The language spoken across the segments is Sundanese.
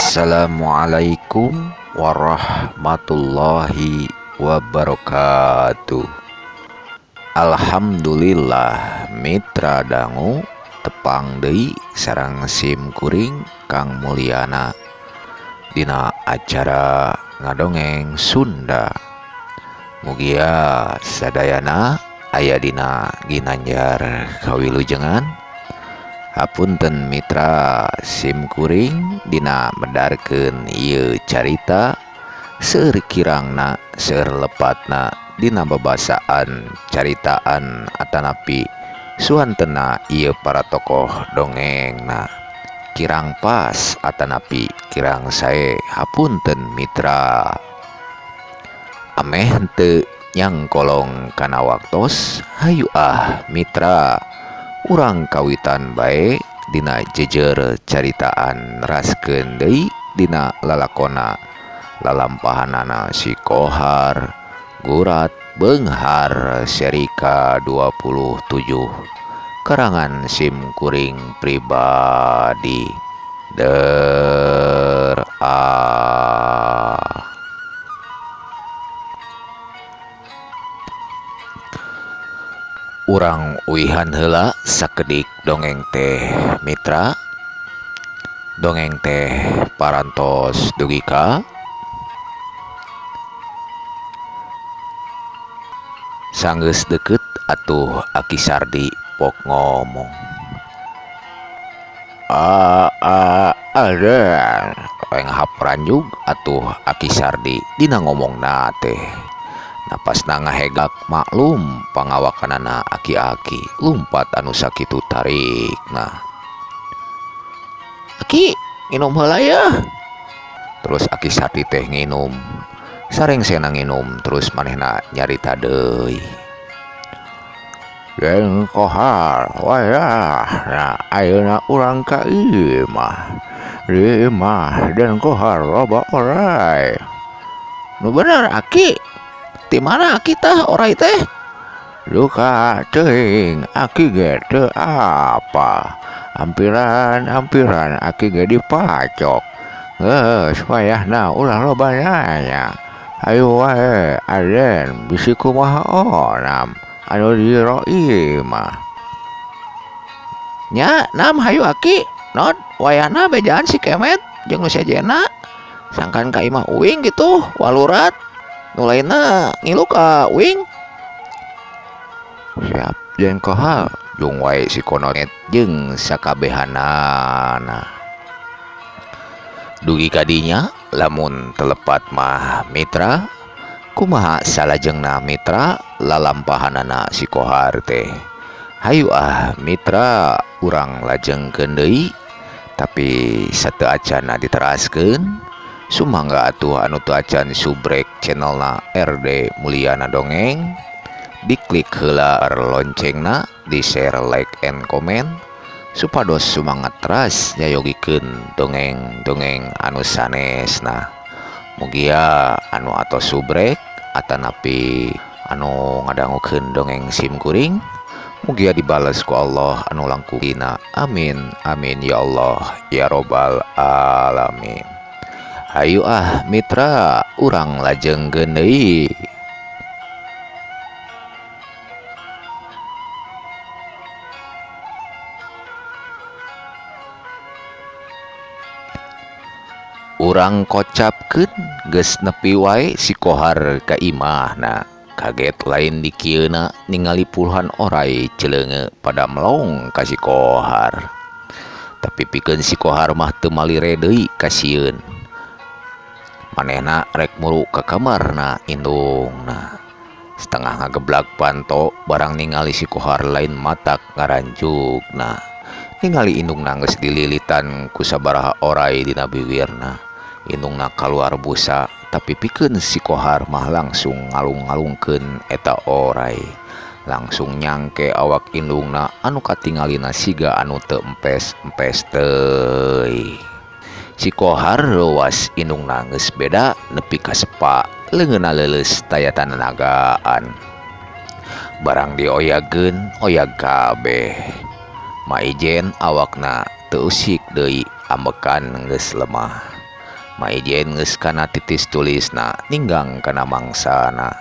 Assalamualaikum warahmatullahi wabarakatuh. Alhamdulillah mitra dangu tepang deui sareng sim kuring Kang Mulyana dina acara ngadongeng Sunda. Mugia sadayana aya dina ginanjar kawilujengan. Hapunten mitra sim kuring dina medarkeun ieu carita seueur kirangna seueur lepatna dina babasaan caritaan atanapi suantena ieu para tokoh dongengna kirang pas atanapi kirang sae. Hapunten mitra, ameh henteu nyangkolong kana waktos. Hayu ah mitra, urang kawitan bae dina jejer caritaan raskeun deui dina lalakona lalampahanana si Kohar Gurat Beunghar seri ka-27 karangan sim kuring pribadi. Der ah. Urang uihan heula sakedik dongeng teh mitra. Dongeng teh parantos dugi ka sanggeus deukeut atuh Aki Sardi pok ngomong. Aden renghap ranjug atuh Aki Sardi dina ngomongna teh. Napasna ngahegak maklum pangawakanana aki-aki lumpat anu sakitu tarikna. Aki nginum heula yeuh. Terus Aki Sardi teh nginum. Sarengsena nginum terus manehna nyarita deui. Jeung Kohar wayah na ayeuna urang ka imah. Di imah Den Kohar loba orai. Nu bener Aki. Di mana aki tah orai teh? Duka teuing aki ge teu apa. Ampiran-ampiran aki ge dipacok. Geus wayahna ulah loba nanya. Hayu wae Aden bisi kumaha onam anu di jero imah. Nya nam hayu aki not wayahna bejaan si Kemet jeung nu sejenna sangkan ka imah uing gitu walurat. Nu lainna ngilu ka uing. Siap jeung Kohar jung wae si Kononet jeung sakabehanana. Dugi ka dinya lamun telepat mah mitra kumaha salajengna mitra lalampahanana si Kohar teh. Hayu ah mitra urang lajengkeun deui tapi sateu acanna diteraskeun. Sumangga atuh anu teu acan subrek channelna RD Mulyana Dongeng, diklik heula loncengna, di share, like and comment supados sumangat teras nyayogikeun dongeng-dongeng anu sanesna. Mugia anu atos subrek atanapi anu ngadangukeun dongeng sim kuring mugia dibales ku Allah anu langkung dina. Amin amin ya Allah ya robbal alamin. Hayu ah mitra urang lajengkeun deui. Urang kocapkeun geus nepi wae si Kohar ka imahna. Kaget lain dikieuna ningali puluhan orai celeunge pada melong ka si Kohar. Tapi pikeun si Kohar mah teu malire deui kasieun. Manehna rek muru ka kamarna indungna. Setengah ngageblag panto barang ningali si Kohar lain matak ngaranjugna. Ningali indungna geus dililitan ku sabaraha orai dina biwirna. Indungna kaluar busa tapi pikeun si Kohar mah langsung ngalung-ngalungkeun eta orai. Langsung nyangke awak indungna anu katingalina siga anu teu empes-empes teuing. Si Kohar leuwas indungna geus beda nepi ka sepa leungeunna leuleus taya tananagaan. Barang dioyageun oyag kabeh. Maijen awakna teu usik deui ambekan geus lemah. Ma Ijen geus kana titis tulisna ninggang kana mangsana.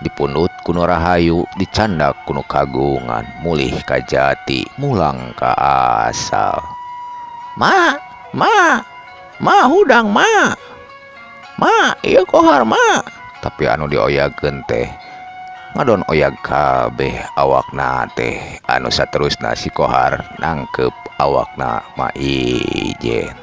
Dipundut ku nu rahayu dicandak ku nu kagungan mulih ka jati mulang ka asal. Ma, ma, ma hudang ma. Ma, ieu kohar ma. Tapi anu dioyagkeun teh ngadon oyag kabeh awakna teh anu saterusna si Kohar nangkep awakna Ma Ijen.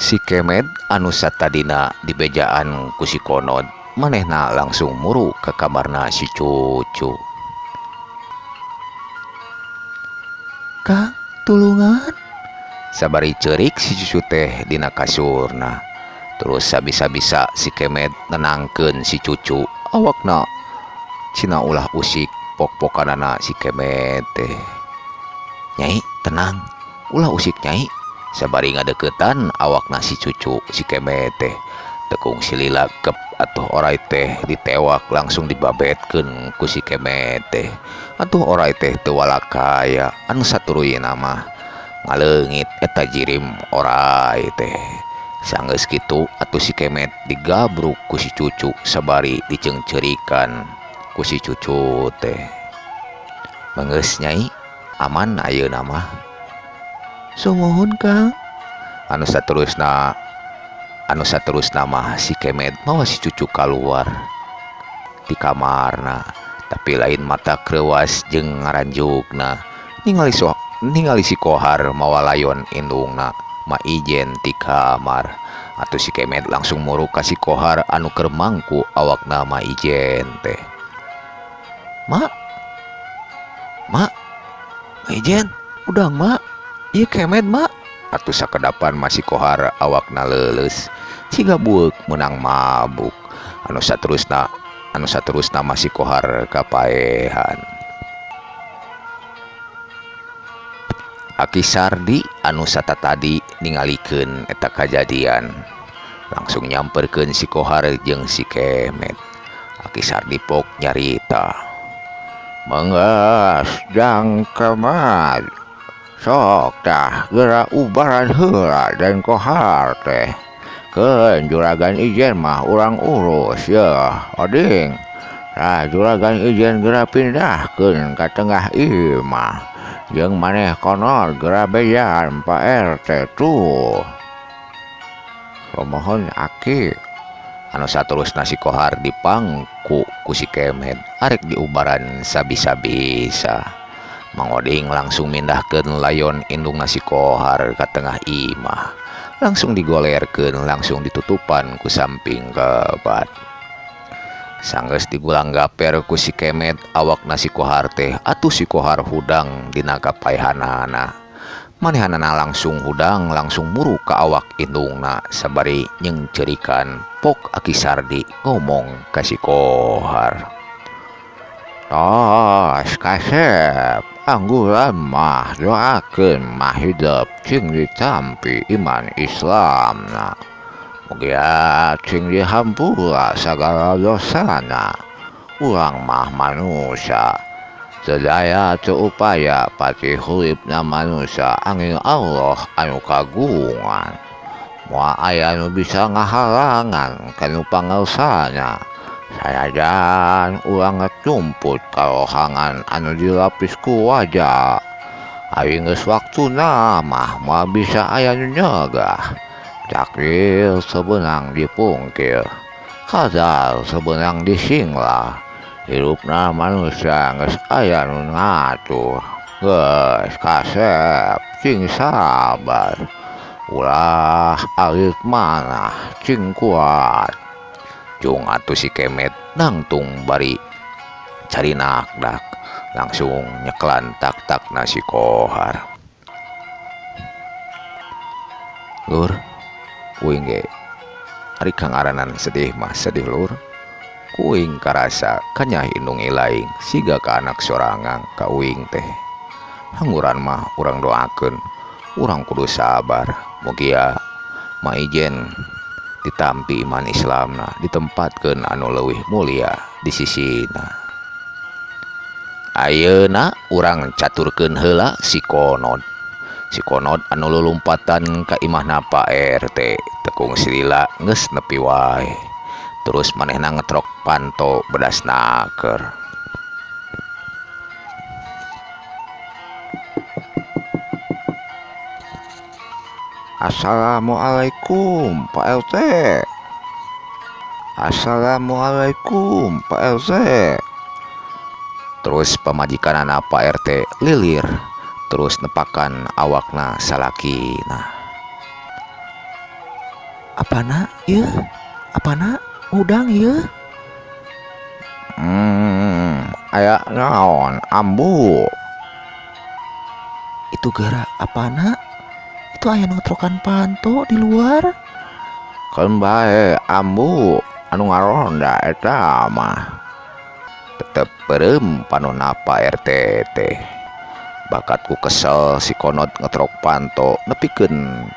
Si Kemed anu satadina dibejaan ku si Konod manehna langsung muru ke kamarna si Cucu. Kang, tulungan. Sabari ceurik si Cucu teh dina kasurna. Terus sabisa-bisa si Kemed nenangkeun si Cucu awakna cina ulah usik pok-pokanana si Kemed teh. Nyai, tenang, ulah usik nyai. Sabari ngadeukeutan awakna si Cucu si Kemed teh. Tekung silila kep atuh orai teh ditewak langsung dibabetkeun ku si Kemed teh. Atuh orai teh teu walakaya anu saturuyna mah ngaleungit eta jirim orai teh. Sanggeus kitu atuh si Kemed digabruk ku si Cucu sabari diceungceurikan ku si Cucu teh. Menggeus nyai, aman ayeuna mah. Sumuhun Kang. Anu saterusna mah si Kemed mawa si Cucu kaluar di kamarna, tapi lain mata kreuas jeung ngaranjukna. Ningali si Kohar mawa layon indungna Ma Ijen ti kamar. Atuh si Kemed langsung muru ka si Kohar anu keur mangku awakna Ma Ijen teh. Ma, ma, Ma Ijen, udang ma. Ieu Kemed ma. Atuh sakedapan masih Kohar awakna leuleus ciga bueuk meunang mabuk. Anu saterusna masih Kohar kapaehan. Aki Sardi anu satatadi ningalikeun eta kajadian langsung nyamperkeun si Kohar jeung si Kemed. Aki Sardi pok nyarita, "Menggeus jang Kemed. Sok tah geura ubaran heula dan Kohar teh. Keun juragan Ijen mah urang urus yeuh, oding. Tah juragan Ijen geura pindahkeun ka tengah imah. Jeung maneh konor geura bejaan Pak RT tuh." Sumohon aki. Anu saterusna si Kohar dipangku ku si Kemed arek diubaran sabisa-bisa. Mang Oding langsung mindahkeun layon indungna si Kohar ka tengah imah. Langsung digolerkeun, langsung ditutupan ku samping kebat. Sanggeus digulang gaper ku si Kemed awakna si Kohar teh atuh si Kohar hudang dina kapaehanana. Manehanana langsung hudang, langsung muru ka awak indungna sabari nyengceurikan pok Aki Sardi ngomong ka si Kohar. "Tos kasep, angguran mah doakeun mah hidup cing ditampi iman Islamna. Mugia cing dihampura sagala dosana. Urang mah manusia, teu daya teu upaya pati huripna manusia angin Allah anu kagungan. Moal aya nu bisa ngahalangan kanu pangersana. Sanajan urang ngetumput karohangan anu dilapis ku wajah. Ari geus waktuna mah moal bisa aya nu nyegah. Takdir sebenang dipungkir, kadar sebenang disinglah. Hirupna manusia geus aya nu ngatur. Geus kasep cing sabar, ulah alit manah cing kuat." Jung atuh si Kemed nangtung bari cari nakdak langsung nyeklan tak-tak nasi Kohar. Lur, uing ge ari kangaranan sedih mah sedih lur. Ku uing karasa kanyah indung ilaing siga ka anak sorangan ka uing teh. Hanguran mah urang doakeun, urang kudu sabar. Mugia Ma Ijen ditampi iman Islamna, ditempatkeun anu leuwih mulia di sisina. Ayeuna urang caturkeun heula si Konod. Si Konod anu lulumpatan ka imahna Pak RT tekung silila geus nepi wae. Terus manehna ngetrok panto bedas naker. Assalamualaikum Pak RT. Assalamualaikum Pak RT. Terus pamajikanana Pak RT lilir terus nepakan awakna salakina. Apana ieu? Apana udang ieu? Aya naon ambu? Itu geura apana? Itu aya nu ngetrokan panto di luar. Keun bae ambu anu ngaronda eta mah. Tetep beureum panonna Pak RT teh. Bakatku kesel si Konod ngetrok panto nepikeun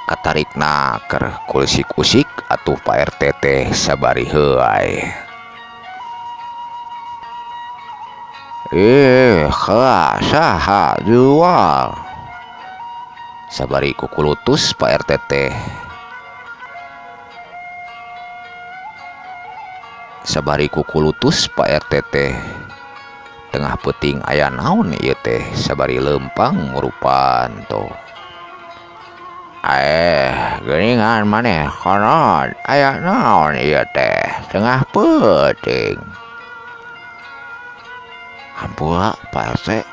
katarik naker kulisik-usik atuh Pak RT teh sabari heuay. Saha jual. Sabari kukulutus Pak RT teh. Sabari kukulutus Pak RT teh. Tengah peuting aya naon ieu teh sabari leumpang ngurupan to. Geuningan maneh Konod aya naon ieu teh tengah peuting. Hampura Pak RT,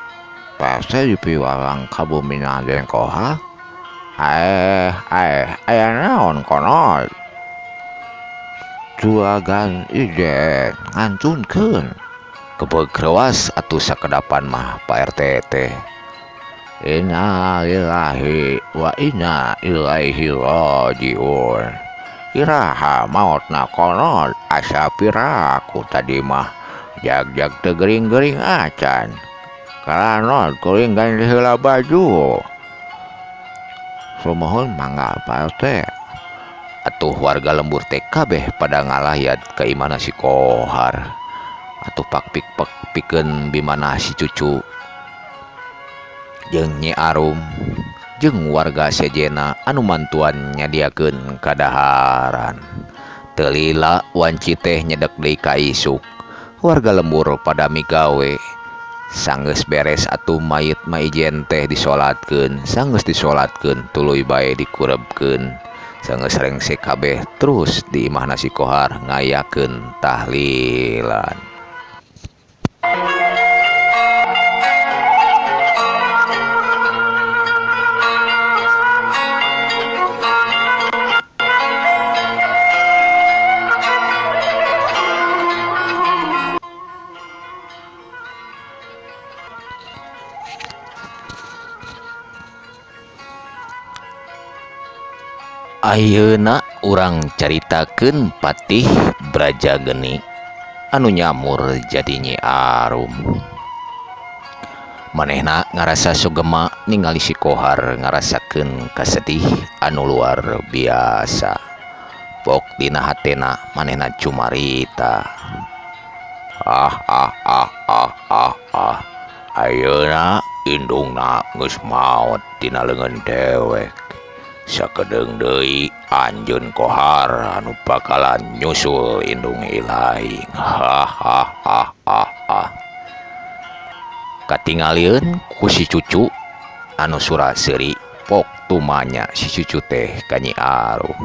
Pak RT dipiwarang ka bumi Raden Kohar. Aya naon Konod? Juragan Ijen ngancunkeun. Kebeug reuas atuh sakedapan mah Pak RT teh. Innalillahi wa inna ilaihi rajiun. Iraha maotna Konod asa piraku tadi mah jag-jag teu gering-gering acan. Karanod kuring ganti heula baju. Sumuhun mangga Pak RT. Atuh warga lembur teh kabeh pada ngalayat ka imahna si Kohar. Atuh pakpik pikeun bimana si cucu jeung Nyi Arum jeung warga sejena anu mantuan nyadiakeun kadaharan. Teu lila wanci teh nyedek deui ka isuk. Warga lembur pada migawe. Sanggeus beres atuh mayit Ma Ijen teh disolatkeun, sanggeus disolatkeun tuluy bae dikurebkeun. Sanggeus rengse kabeh terus di imahna si Kohar ngayakeun tahlilan. Ayeuna urang caritakeun Patih Brajageni anu nyamur jadi Nyi Arum. Manehna ngarasa sugema ningali si Kohar ngarasakeun kasedih anu luar biasa. Pok dina hatena manehna cumarita. Ah ah ah ah ah ah. Ayeuna indungna geus maot dina leungeun dewek. Sakedeung deui anjeun Kohar anu bakalan nyusul indung ilaing. Ha ha ha ha ha. Katingalieun ku si cucu anu sura seuri pok tumanya si cucu teh ka Nyi Arum.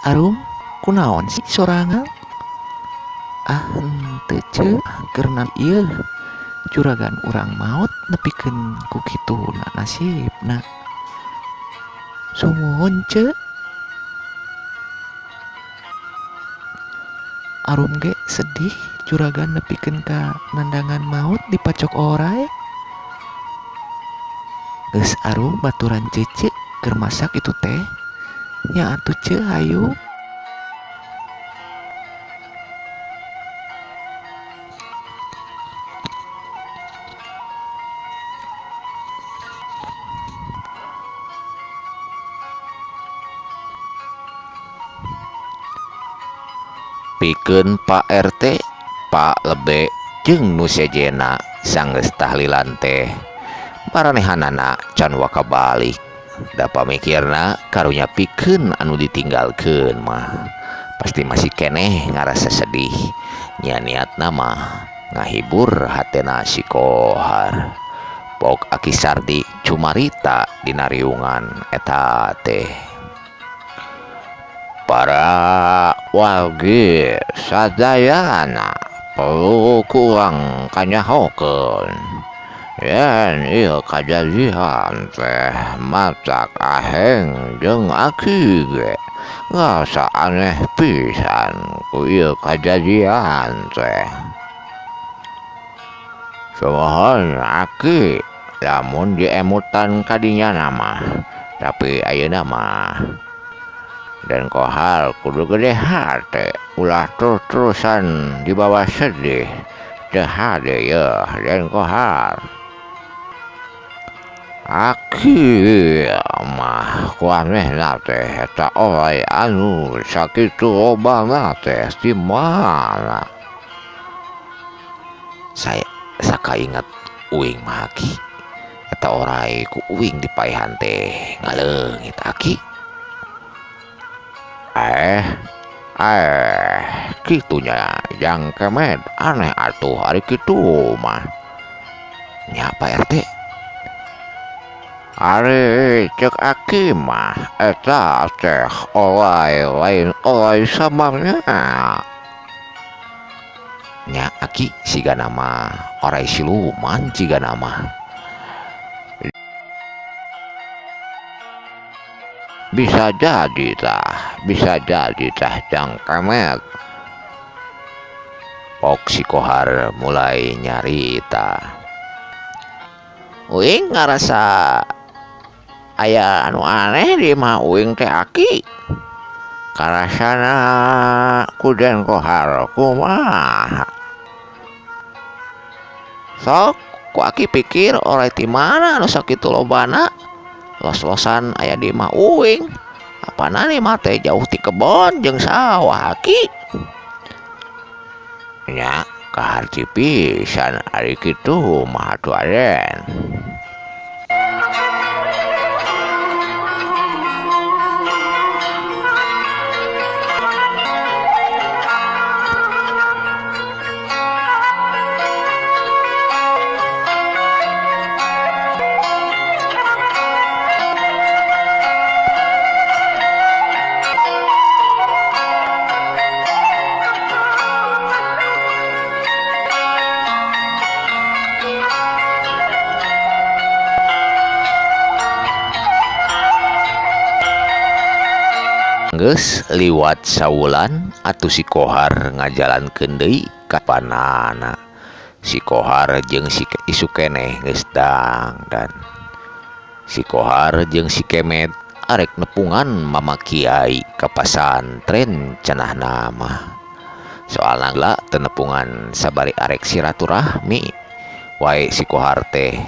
Arum kunaon sih sorangan? Ah henteu ceu karena ieu juragan urang maot nepikeun ku kituna nasibna. Sumuhun ceu. Arum ge sedih juragan nepikeun ka nandangan maot dipacok orai. Geus Arum baturan cece keur masak itu teh. Nya atuh ceu hayu. Pikeun Pak RT, Pak Lebe jeung nu sejenna sanggeus tahlilan teh maranehanana can waka balik. Da pamikirna karunya pikeun anu ditinggalkeun mah pasti masih keneh ngarasa sedih. Nya niatna mah ngahibur hatena si Kohar. Pok Aki Sardi cumarita dina riungan eta teh. Para wargi sadayana perlu kurang kanyahokeun. Yen ieu kajadian teh matak aheng jeung aki ge ngarasa aneh pisan ku ieu kajadian teh. Sumuhun aki lamun diemutan kadinya mah, tapi ayeuna mah dan Kohar kudu gede hate ulah terus-terusan dibawa sedih teu hade yeuh dan Kohar. Aki mah ku anehna teh eta oray anu sakitu lobana teh di mana? Saya sakainget uing mah aki eta oray ku uing dipaehan teh ngaleungit aki. Kitunya jang kemed aneh atuh ari kitu mah. Nya Pak RT. Ari cek aki mah eta teh oray lain oray samarnya. Nya aki sigana mah oray siluman cigana mah. Bisa jadi tah jang kemet. Pok si Kohar mulai nyarita. Uing ngarasa aya anu aneh di mah uing teh aki. Karasana ku Den Kohar kumaha. Sok ku aki pikir oray ti mana anu sakitu lobana. Los-losan aya di mah uing. Apana nih mah teh jauh ti kebon jeung sawah aki. Nya kaharti pisan ari kitu mah atuh aden. Geus liwat sawulan atuh si Kohar ngajalankeun deui ka panana. Si Kohar jeung si isu keneh geus dangdan. Si Kohar jeung si Kemet arek nepungan Mama Kiai ka pasantren cenah nama. Soalna la teu nepungan sabari arek silaturahmi wae si Kohar teh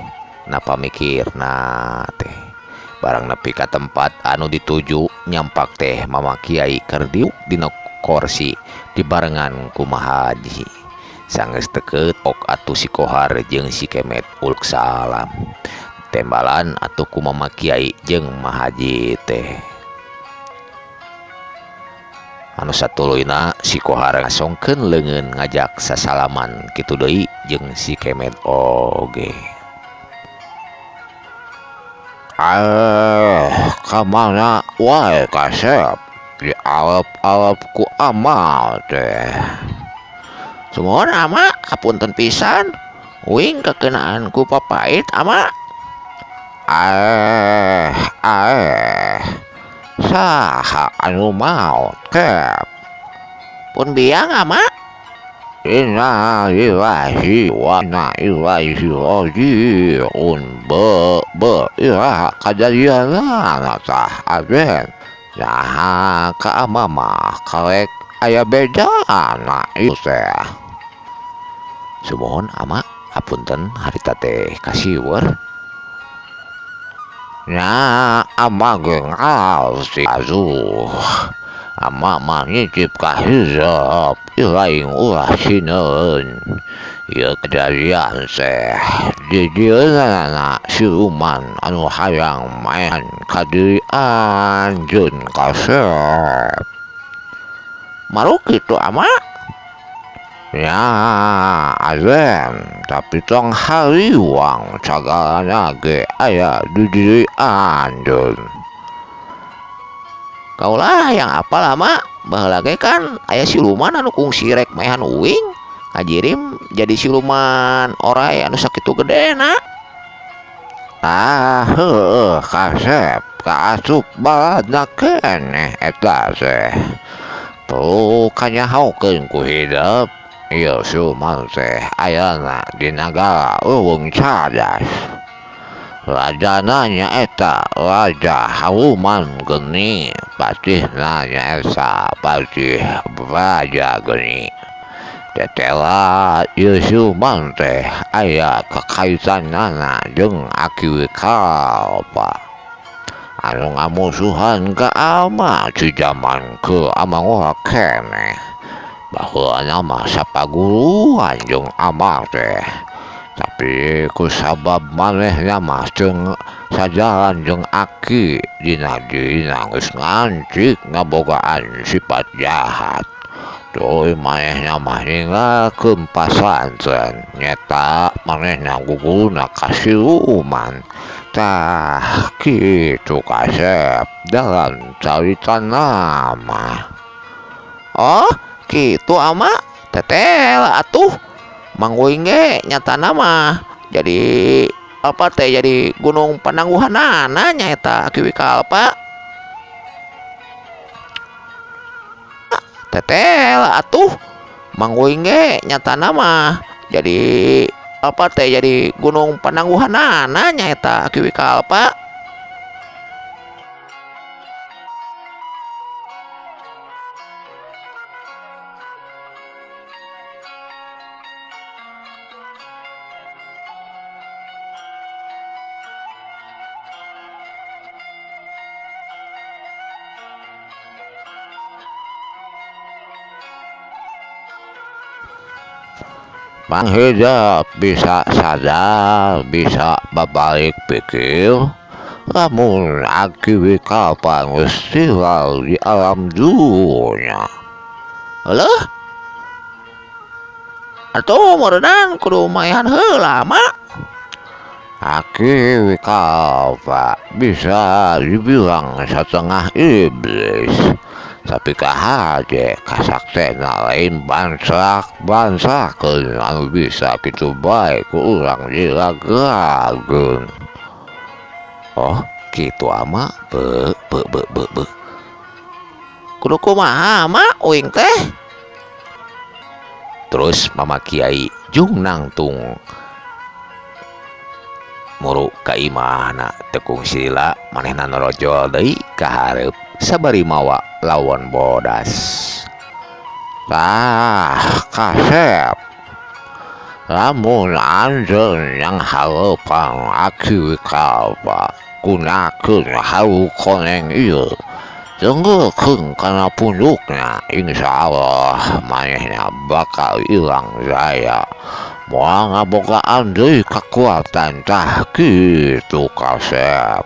napa mikirna teh. Barang nepi ka tempat anu dituju nyampak teh Mama Kiai keur diuk dina korsi dibarengan ku Mahaji. Sanggeus deket ok atuh si Kohar jeung si Kemet uluk salam. Tembalan atuh ku Mama Kiai jeung Mahaji teh. Anu satuluyna si Kohar ngasongkeun leungeun ngajak sasalaman kitu deui jeung si Kemet oge. Kamana wae kasep dialep-alep ku amal teh. Sumuhun ama hapunten pisan uing kekenaan ku papait ama. Saha anu maot kep. Pun biang ama. Inna lillahi wa inna ilaihi raji'un. Be iraha kajadianana tah aden. Nah ka ama mah karek aya bedana ieu teh. Sumuhun ama hapunten harita teh kasiweur. Nah ama ge ngarti aduh. Ama mah nyicip kahizep ilaing ulah sineun. Ieu kajadian teh dijieunana siluman anu hayang maehan ka diri anjeun kasep. Maruk kitu ama? Nya azen, tapi tong hariwang sagalana ge aya di diri anjeun. Kaulah yang apa lama baheula ge kan aya siluman anu kungsi rek maehan uing ngajirim jadi siluman orai anu sakitu gedena. Ah heueuh kasep kaasup baladna keneh eta teh. Tuh kanyahokeun ku hidep ieu siluman teh ayana di nagara leuweung cadas. Rajana nyaeta Raja Haluman Geni, patihna nyaeta Patih Raja Geni. Tetela ieu siluman teh aya kakaitanana jeung Aki Wikalpa anu ngamusuhan ka Ama di jaman ke Ama ngora keneh. Baheulana mah sapaguruan jeung Ama teh. Tapi kusabab manehna mah teu sajalan jeung Aki dina dirina geus ngancik ngabogaan sifat jahat. Tuluy manehna mah ninggalkeun pasantren nyeta manehna guguruna ka siluman. Tah kitu kasep dalam caritana mah. Oh kitu ama teteh atuh. Mang Uing ge nyatana mah jadi apa teh jadi gunung panangguhanana nyaeta Aki Wikalpa. Teteh atuh Mang Uing ge nyatana mah jadi apa teh jadi gunung panangguhanana nyaeta Aki Wikalpa. Panghidep bisa sadar, bisa babalik pikir, lamun Aki Wikalpa geus tilar di alam dunya. Heuh? Atuh meureunang kudu maehan heula mah. Aki Wikalpa bisa dibilang satengah iblis. Tapi kahaje kasaktena lain bangsak-bangsakeun anu bisa kitu bae ku urang dilagageun. Oh, kitu ama be be be be be. Kudu kumaha ama uing teh? Terus Mama Kiai jung nangtung muru ka imahna teu kungsi lila manehna norojol deui ka hareup sabari mawa lawon bodas. Tah kasep lamun anjeun yang hareupan Aki Wikalpa gunakeun halu koneng ieu tenggeukeun kana pundukna, insyaallah manehna bakal ilang daya moal ngabogaan deui kakuatan. Tah kitu kasep.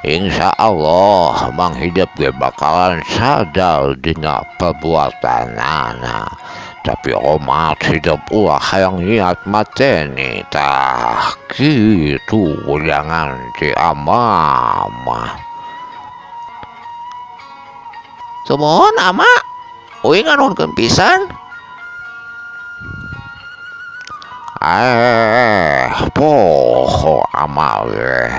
Insya Allah Mang Hidep ge bakalan sadar dina perbuatanana. Tapi omat hidup ulah hayang niat mateni. Tah kitu jangan ti amamah. Sumuhun ama, uing nganuhunkeun pisan. Poho ama ge.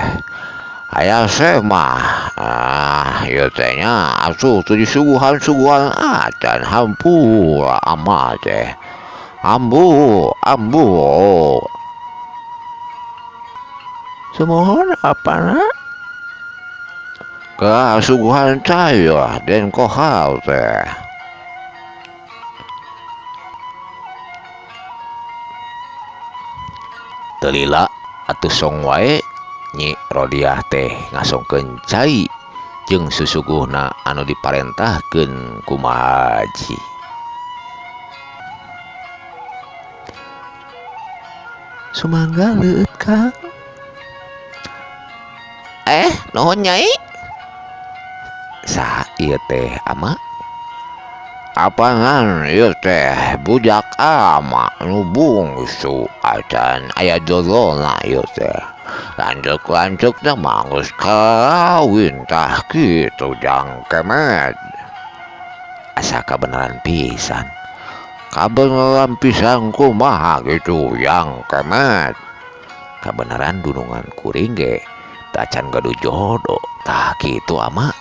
Aya mah ah ieu teh nya asuh teu disuguhan-suguhan acan hampura ama teh. Ambu ambu. Sumuhun apana? Kasuguhan cai lah Den Kohar teh. Teu lila atuh song wae Nyi Rodiah teh ngasongkeun cai Jeung susuguhna anu diparentahkeun ku Mahaji. Sumangga leueut Kang. Nuhun Nyai. Saha ieu teh ama? Apangan ieu teh budak ama nu bungsu acan aya jodona ieu teh. Lanceuk-lanceukna mah geus kawin tah kitu Jang Kemet. Asa kabeneran pisan. Kabeneran pisan kumaha gitu Jang Kemet. Kabeneran dunungan kuring ge tacan gaduh jodoh tah kitu ama.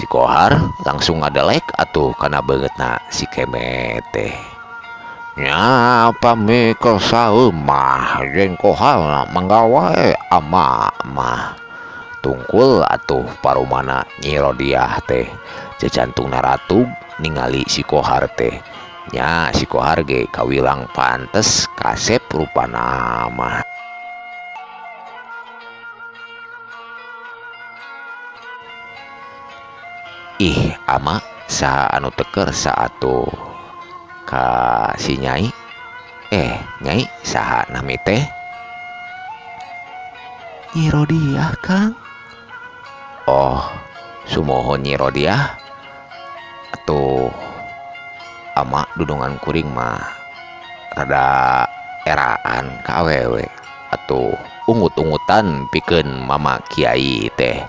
Si Kohar langsung ngadelek atuh kana beungeutna si Kemet teh. Nya pami kersa mah jeung Kohar mangga wae ama mah. Tungkul atuh parumana Nyi Rodiah teh. Jajantungna ratug ningali si Kohar teh. Nya si Kohar ge kawilang pantes kasep rupana mah. Ih ama saha anu teu kersa atuh ka si Nyai. Nyai saha nami teh? Nyi Rodiah Kang. Oh sumohon Nyi Rodiah atuh ama dudungan kuring mah rada eraan ka awewe atuh ungut-ungutan pikeun mama kiai teh.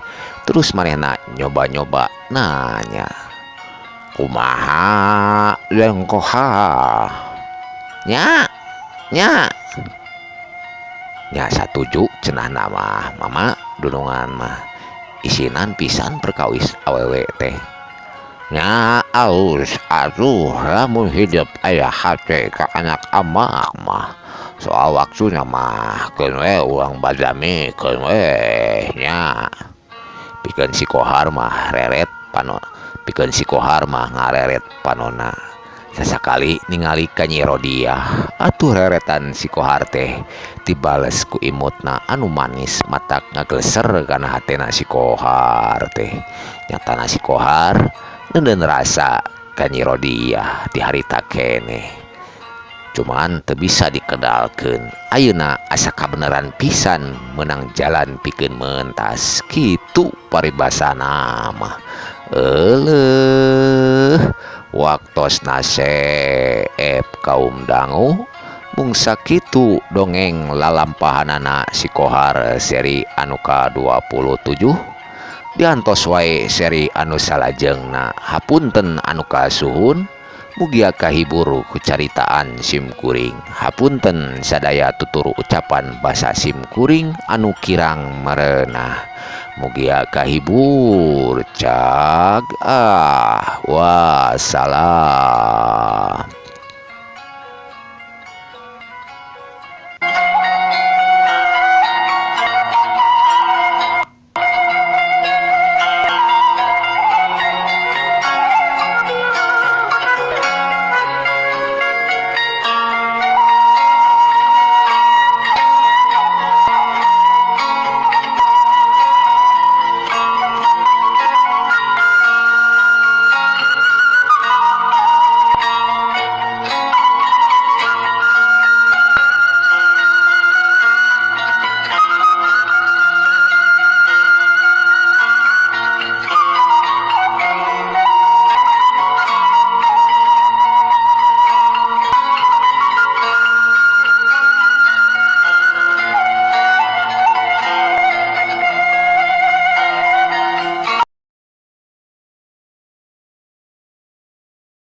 Terus manehna nyoba-nyoba nanya, kumaha jeung Kohar? Nya, nya. Nya satuju cenah mah mama dunungan mah isinan pisan perkawis awewe teh. Nya alus atuh lamun hidup aya hate ka anak ama mah. Soal waktuna mah keun we urang badami keun we nya. Pikeun si Kohar mah reret pano, pikeun si Kohar mah ngareret panona. Sasakali ningali ka Nyi Rodiah atuh reretan si Kohar teh dibales ku imutna anu manis matak ngagleser kana hatena si Kohar teh. Nyatana si Kohar neundeun rasa ka Nyi Rodiah di harita keneh. Cuman teu bisa dikedalkeun. Ayeuna asa kabeneran pisan meunang jalan pikeun mentas kitu paribasana mah. Euleuh waktosna seep kaum dangu mung sakitu dongeng lalampahanana si Kohar seri anu ka-27 diantos wae seri anu salajengna. Hapunten anu kasuhun. Mugia kahibur ku caritaan sim kuring. Hapunten sadaya tuturu ucapan basa sim kuring anu kirang merenah. Mugia kahibur cag ah wassalam.